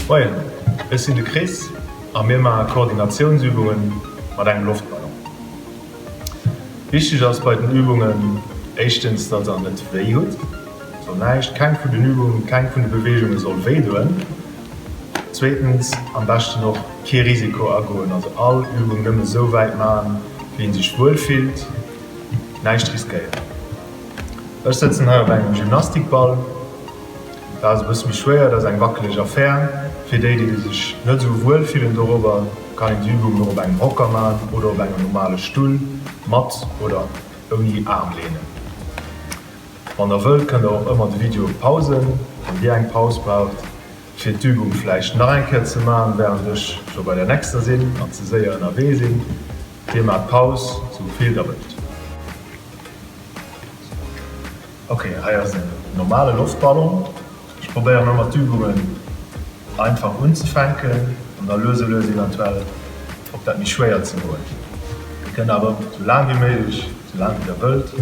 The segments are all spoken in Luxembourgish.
Moien, ech sinn de Chris a mir maache Koordinatiounsübungen mat engem Loftballon. Wichteg ass bei den Übungen éischtens, datt der net wéi hutt. Soll näischt, keng vun den Übungen, keng vun de Beweegunge soll wéi doen. Zweetens, am beschten och kee Risiko agoen, also all Übung nëmme sou wäit maachen, wéi een sech wuel fillt, näischt riskéieren. Ech sëtzen hei op engem Gymnastikball. Dat ass e bësse méi schwéier, dat ass eng wackeleg Affär. Fir déi, déi sech net esou wuel fillen dorobber, kann een déi Übungen och op engem Hocker maachen oder op engem normale Stull mat oder ouni Armlehnen. Wann der wëllt, kënnt der och ëmmer de Video pausen, wann dir eng Paus braucht, fir d'Übung vläicht nach eng Kéier ze maachen, wärend ech scho bei der nächster sinn an ze séier ënnerwee sinn. Dir maacht Paus, esou vill der wëllt. Ok, hei ass en normale Loftballon. Ech probéieren ëmmer d'Übungen einfach unzefänken an da lues a lues eventuell op dat méi schwéiert ze goen. Dir kënnt awer sou laang wéi méiglech, sou laang wéi der wëllt,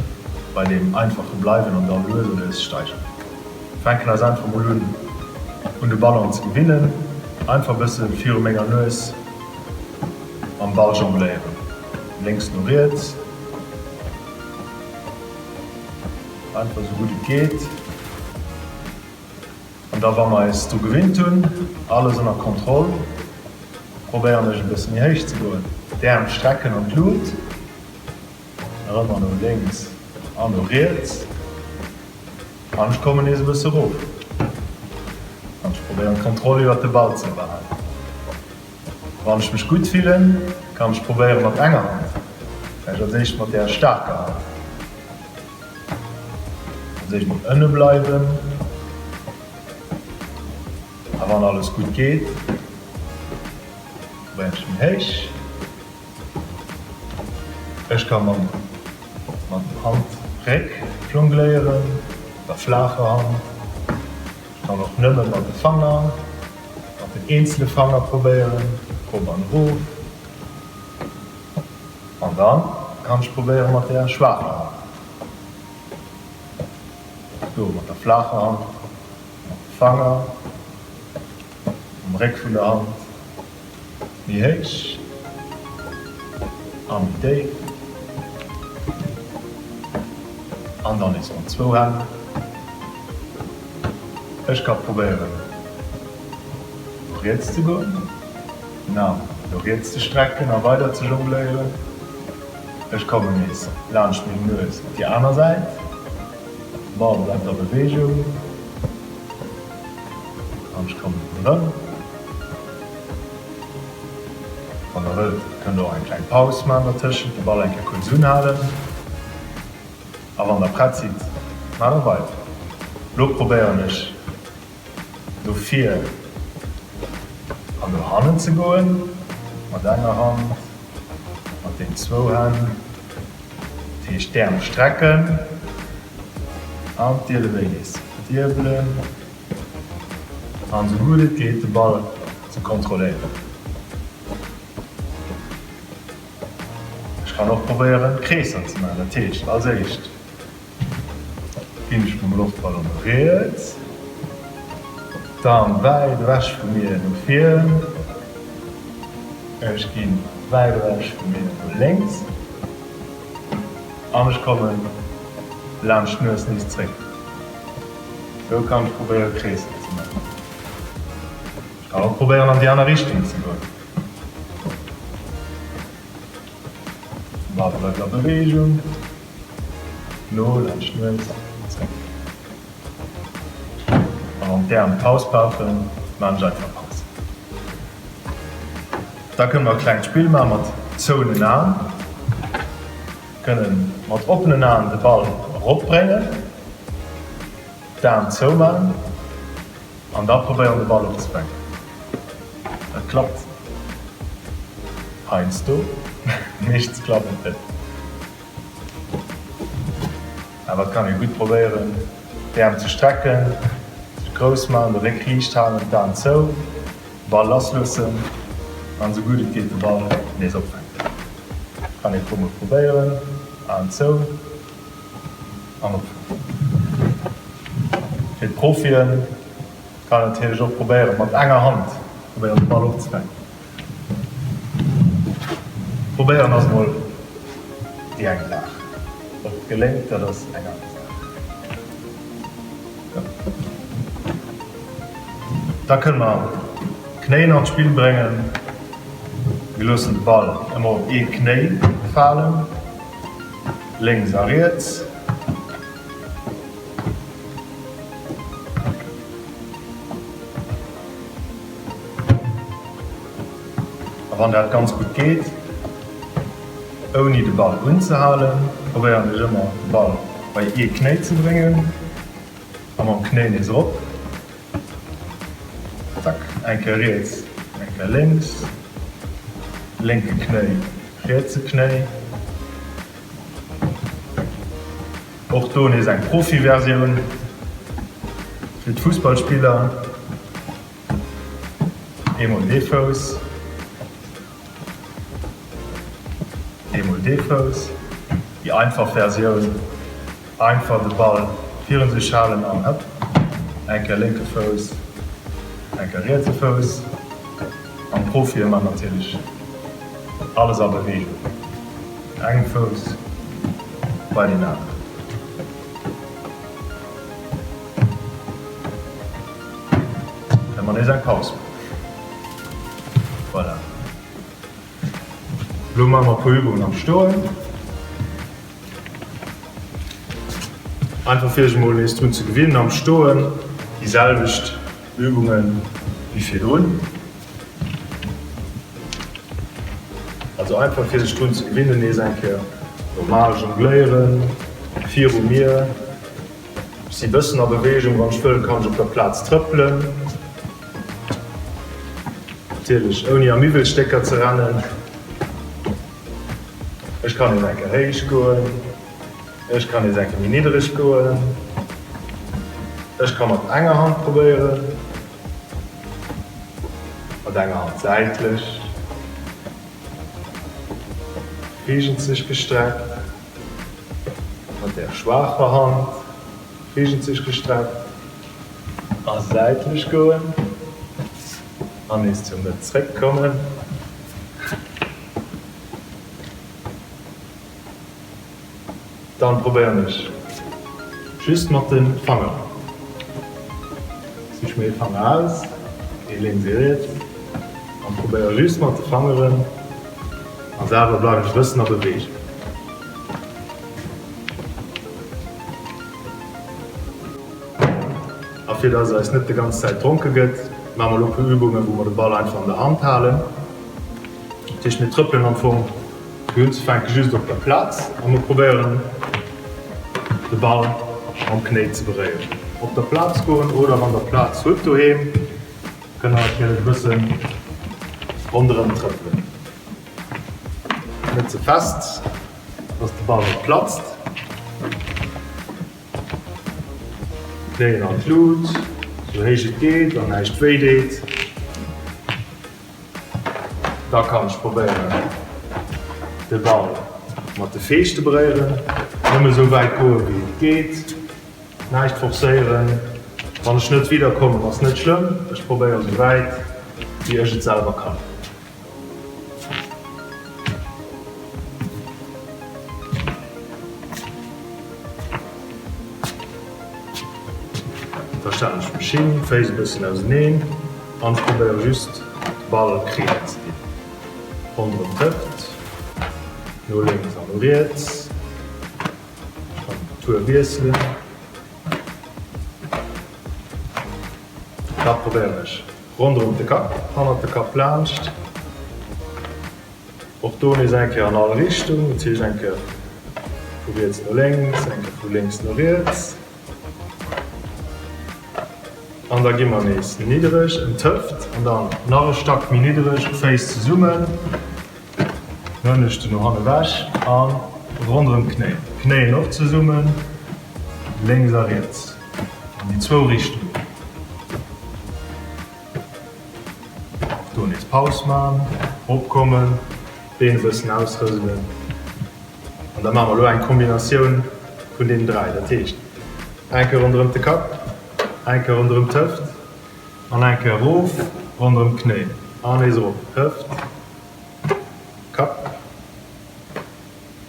bei deem einfache bleiwen an da lues a lues steigeren. Fänken eis einfach mol un, un de Ballon ze gewinnen. Einfach e bësse viru menger Nues mam Ball jongléieren, lénks no riets. Einfach esou gutt et geet. An da wa mer eis dru gewinnt hunn, alles ënner Kontroll, probéieren ech e bësse méi héich ze goen. D'Äerm strecken an d'Lut, nach ëmmer no lénks an no riets. An ech kommen nees e bësse erof. An ech probéieren d'Kontroll iwwert de Ball ze behalen. Wann ech mech gutt fillen, kann ech probéieren mat enger Hand, vläicht als éischt mat der staarker Hand. Als éischt mol ënne bleiwen a wann alles gutt geet, probéieren ech méi héich. Ech ka mam mat dem Handréck jongléieren, mat der flaacher Hand. Ech kann och nëmme mat de Fanger, mat den eenzele Fanger probéieren, rop an erof. An dann kann ech probéieren mat der schwaacher Hand. Do mat der flaacher Hand, mat de Fanger, um Réck vun der Hand. Méi héich a méi déif. An dann nees mat zwou Hänn. Ech ka probéieren no riets ze goen, den Aarm no riets ze strecken a weider ze jongléieren. Ech kommen nees laanscht meng Nues op déi aner Säit. De Ball bleift a Beweegung an ech kommen erëm. Wann der wëllt, kënnt der och eng kleng Paus maachen dertëschent, de Ball eng Kéier kuerz unhalen. A wann der prett sidd, maacht der weider. Lo probéieren ech no vir an no hannen ze goen, mat enger Hand, mat den zwou Hänn. Dat heescht d'Äerm strecken an d'Ielebéi nees diebelen. An sou gutt et geet de Ball ze kontrolléieren. Ech kann och probéieren Kreesser ze maachen, dat heescht als éischt ginn ech mam Loftballon no riets, dann wäit ewech vu mir no vir, ech ginn wäit ewech vu mir no lénks an ech kommen laanscht d'Nues nees zréck. Sou kann ech probéieren Kreesser ze maachen. Ech kann och probéieren an déi aner Richtung ze goen. De Ball bleift a Beweegung, no laanscht d'Nues, zréck. A wann d'Äerm Paus brauchen, maan ech einfach Paus. Da kënne mer e klengt Spill maache mat zouenen Aen. Kënnen mat oppenen Aen de Ball erop bréngen, d'Aen zouman an da probéieren de Ball opzefänken. Dat klappt heiansdo, meeschtens klappt et net. Awer et kann ee gutt probéieren d'Äerm ze strecken, sech grouss man, de Réck riicht halen, d'Aen zou, de Ball lassloossen an esou gutt et geet de Ball nees opfänken. Kann ee puer mol probéieren, Aen zou an opfänken. Fir d'Profien. Kann natierlech och probéieren mat enger Hand probéieren de Ball opzefänken. Probéieren ass mol déi eng Saach, ob et geléngt dat ass eng aner Saach. Da kënne mer d'Knéien an d'Spill bréngen. Mir loossen de Ball ëmmer op ee Knéi falen, lénks a riets. A wann dat ganz gutt geet, ouni de Ball unzehalen, probéieren ech ëmmer de Ball bei ee Knéi ze bréngen a mam Knéi nees erop. Zack, eng Kéier riets, eng Kéier lénks, lénke Knéi, rietse Knéi. Och do nees eng Profi-Versioun fir d'Fussballspiller. Eemol dee Fouss, eemol dee Fouss. Déi einfach Versioun, einfach de Ball virun sech halen an hëpp, eng Kéier lénke Fouss, eng Kéier rietse Fouss. An d'Profie man natierlech alles a Beweegung. Engem Fouss bei deen aneren. Kënne mer nees eng Paus maachen. Voilà. Elo maache mer e puer Übungen am Stoen. Einfach fir sech emol nees drun ze gewinnen am Stoen déi selwecht Übungen wéi virdrun. Also einfach fir sech drun ze gewinnen nees eng Kéier normal jongléieren viru mir. Ech si bëssen a Beweegung, wann ech wëll kann ech op der Plaz trëppelen, natierlech ouni a Miwwelstécker ze rennen. Ech kann nees eng Kéier héich goen, ech kann nees eng Kéier méi niddereg goen, ech ka mat enger Hand probéieren, mat enger Hand säitlech, Fegenzeg gestreckt, mat der schwaacher Hand, Fegenzeg gestreckt a säitlech goen an nees zur Mëtt zréckkommen. Dann probéieren ech just mat den Fangeren. Sich mir ee Fanger aus, ee lénks ee riets, an probéiere just mat de Fangeren an selwer bleiwen ech e bëssen a Bewegung. A fir dass eis net de ganz Zäit dronke gëtt, maache mer elo e puer Übungen wou mer de Ball einfach an der Hand halen. Dat heescht mir trëppelen am Fong fir unzefänke just op der Plaz a mir probéieren de Ball mam Knéi ze beréieren. Op der Plaz goen oder wann der Plaz hutt doheem, kënnt der natierlech e bësse ronderëm trëppelen. Net ze fest, dass de Ball net platzt. Knéien an d'Lut, sou héich et geet an näischt wéi deet. Da kann ech probéieren de Ball mat de Feescht ze beréieren, nëmme sou wäit goe wéi et geet, näischt forcéieren. Wann ech net wieder kommen ass net schlëmm, ech probéiere sou wäit wéi ech et selwer kann. Da stellen ech mech hin, d'Féiss e bëssen auseneen an ech probéiere just de Ball kreelen ze dinn. Ronderëm d'Hëft, no lénks an no riets. Ech kann d'Tour wiesselen. Da probéieren ech ronderëm de Kapp, hannert de Kapp laanscht. Och do nees eng Kéier an all Richtung, dat heescht eng Kéier vu riets no lénks, eng Kéier vu lénks no riets. An da gi mer nees niddereg ëm d'Hëft an dann nach e Stack méi niddereg, d'Féiss zesummen, den Hënneschten no hanne wech a ronderëm d'Knéien. D'Knéien och zesummen, lénks a riets, an déi zwou Richtungen. Och do nees Paus man, eropkommen, d'Been e bëssen ausrëselen an da maache mer elo eng Kombinatioun vun deenen 3. Dat heescht eng Kéier ronderëm de Kapp, eng Kéier ronderëm d'Hëft. An eng Kéier erof, ronderëm d'Knéien. An nees erop. Hëft, Kapp,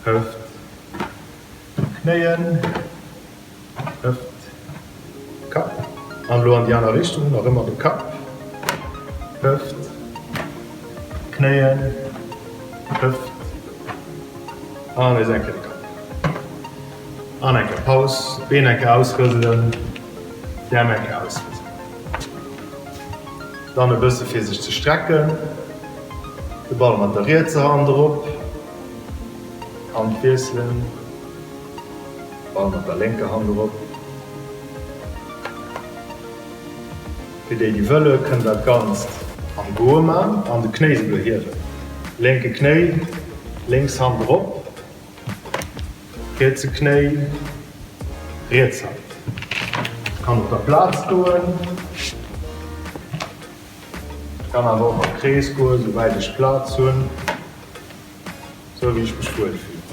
Hëft, Knéien, Hëft, Kapp. An elo an déi aner Richtung, nach ëmmer de Kapp, Hëft, Knéien, Hëft an nees eng Kéier de Kapp. An eng Kéier Paus, d'Been eng Kéier ausrëselen, d'Äerm eng Kéier ausrëselen. Dann e bësse fir sech ze strecken, de Ball mat der rietser Hand erop, Hand wiesselen. Ball mat der lénker Hand erop. Fir déi déi wëlle kënnen dat Ganzt am Goe man an de Knéi souguer hiewen. Lénke Knéi, lénks Hand erop, rietse Knéi, riets Hand. Kann op der Plaz goen, kann awer och am Krees goen, souwäit ech Plaz hunn. Sou wéi ech mech wuel fillen.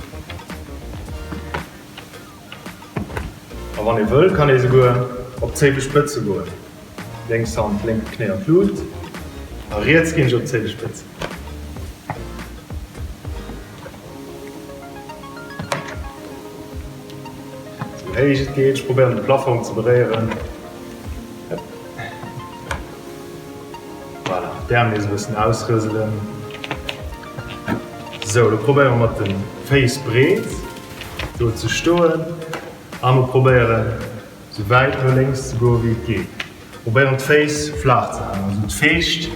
A wann ee wëll, kann ee souguer op d'Zéiwespëtze goen. Lénks Hand, lénke Knéi an d'Lut a riets ginn ech op d'Zéiwespëtzen. Sou héich et geet. Ech probéieren de Plafong ze beréieren. Voilà, d'Äerm nees e bëssen ausrëselen. Sou, lo probéiere mer mat de Féiss breet do ze stoen a mer probéieren sou wäit no lénks ze goe wéi et geet. Probéieren d'Féiss flaach ze halen, also d'Feescht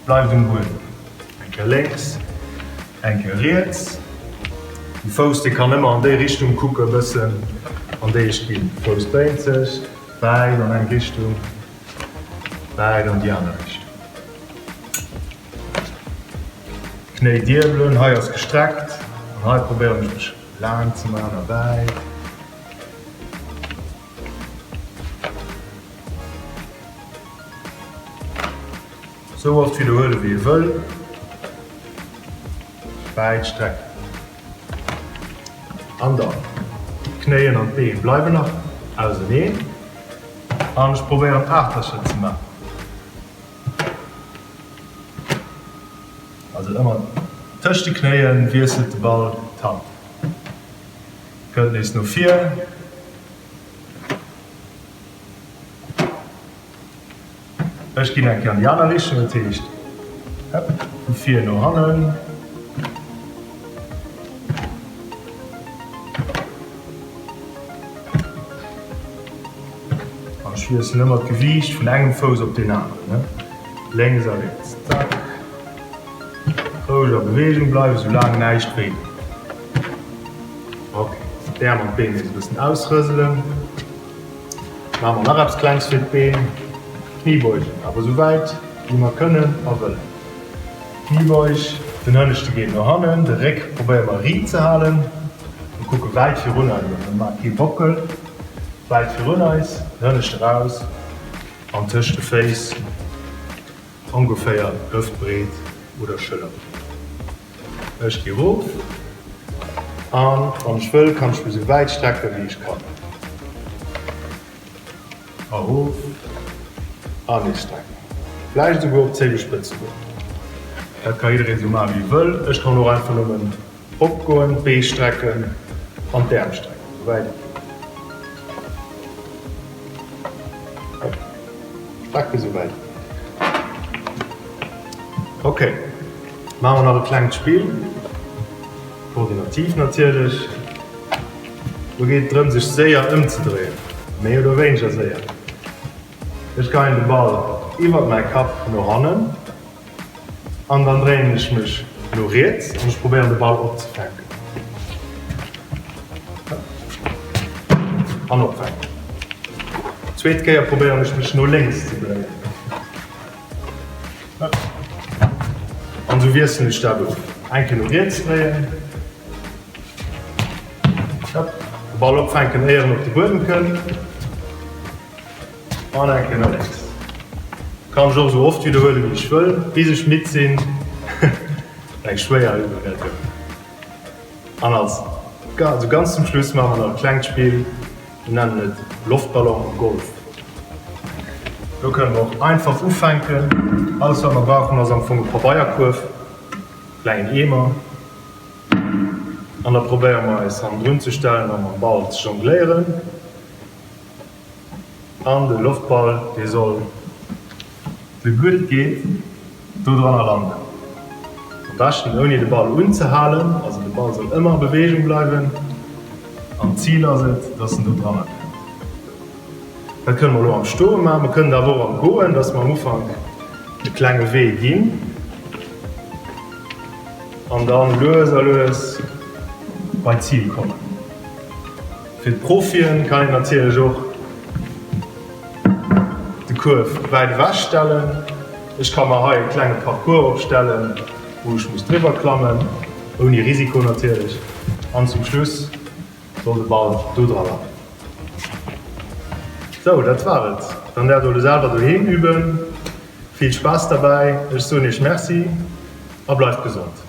bleift um Buedem. Eng Kéier lénks, eng Kéier riets. De Fouss dee kann ëmmer an déi Richtung kucke bëssen an déi ech ginn. Fouss dréint sech wäit an eng Richtung. Wäit an déi aner Richtung. Knéi diebelen, hei ass gestreckt an hei probéieren ech mech laang ze maachen a wäit. Sou oft widderhuele wéi ee wëll. Wäit strecken. An dann d'Knéien an d'Been bleiwen nach auseneen. An ech probéieren Aachtercher ze maachen. Also ëmmer tëscht de Knéien wiesselt de Ball d'Hand. Kënnt nees no vir. Ech ginn eng Kéier an déi aner Richtung, dat heescht hëpp, vu vir no hannen. An ech wiesselen ëmmer d'Gewiicht vun engem Fouss op deen aneren, lénks a riets. Zack. Roueg a Beweegung bleiwen, soulaang näischt wéi deet. Ok, d'Äerm an d'Been nees e bëssen ausrëselen. Maache mer nach eppes Klengs fir d'Been, Kniebeugen, awer esou wäit wéi mer kënnen a wëllen. Kniebeuge, den Hënneschte geet no hannen, de Réck probéiere mer riit ze halen. Mir kucke wäit virun eis, also mir maache kee Wockel, wäit virun eis, den Hënneschte raus an tëscht de Féiss ongeféier hëftbreet oder schëllerbreet. Ech gi rof an wann ech wëll kann ech mech esou wäit strecken wéi ech kann. Erof an nees strecken. Vläicht esouguer op d'Zéiwespëtze goen. Dat ka jiddereen esou maachen wéi e wëll. Ech kann och einfach nëmmen opgoen, d'Bee strecken an d'Äerm strecken, esou wäit et geet. Hopp, strecken esou wäit et geet. Ok. Maache mer nach e klengt Spill, koordinativ natierlech. Do geet et drëm sech séier ëmzedréien, méi oder wéineger séier. Ech geien de Ball iwwert mäi Kapp no hannen an dann dréien ech mech no riets an ech probéieren de Ball opzefänken. An opfänken. Zweet Kéier probéieren ech mech no lénks ze dréien. An esou wiesselen ech dat of. Eng Kéier no riets dréien, de Ball opfänken éier en op de Buedem kënnt an eng Kéier no lénks. Kann ech och esou oft widderhuelen wéi ech wëll, bis ech midd sinn. Eng schwéier Übung, dat do. An als also ganz zum Schluss maache mer nach e klengt Spill, mir nennen et Loftballon Golf. Do kënne mer och einfach ufänken. Alles wat mer brauchen ass am Fong e Pabeierkuerf, klengen Eemer an da probéiere mer eis hannendrun ze stellen a mam Ball ze jongléieren. An de Loftball dee soll sou gutt et geet do dranner landen. Am beschten ouni de Ball unzehalen, also de Ball soll ëmmer a Beweegung bleiwen an d'Zil ass et, dass en do dranner kënnt. Dat kënne mer elo am Stoe maachen, mer kënnen et awer och am Goen, dass mer am Ufank e klenge Wee ginn an dann lues a lues bei d'Zil kommen. Fir d'Profien kann een natierlech och de Kuerf wäit ewech stellen. Ech ka mer hei e klenge Parcours opstellen, wou ech muss driwwer klammen, ouni Risiko natierlech. An zum Schluss soll de Ball do dra landen. Sou, dat war et. Dann däerft der elo selwer doheem üben. Vill Spaass derbäi, ech soen iech Merci a bleift gesond.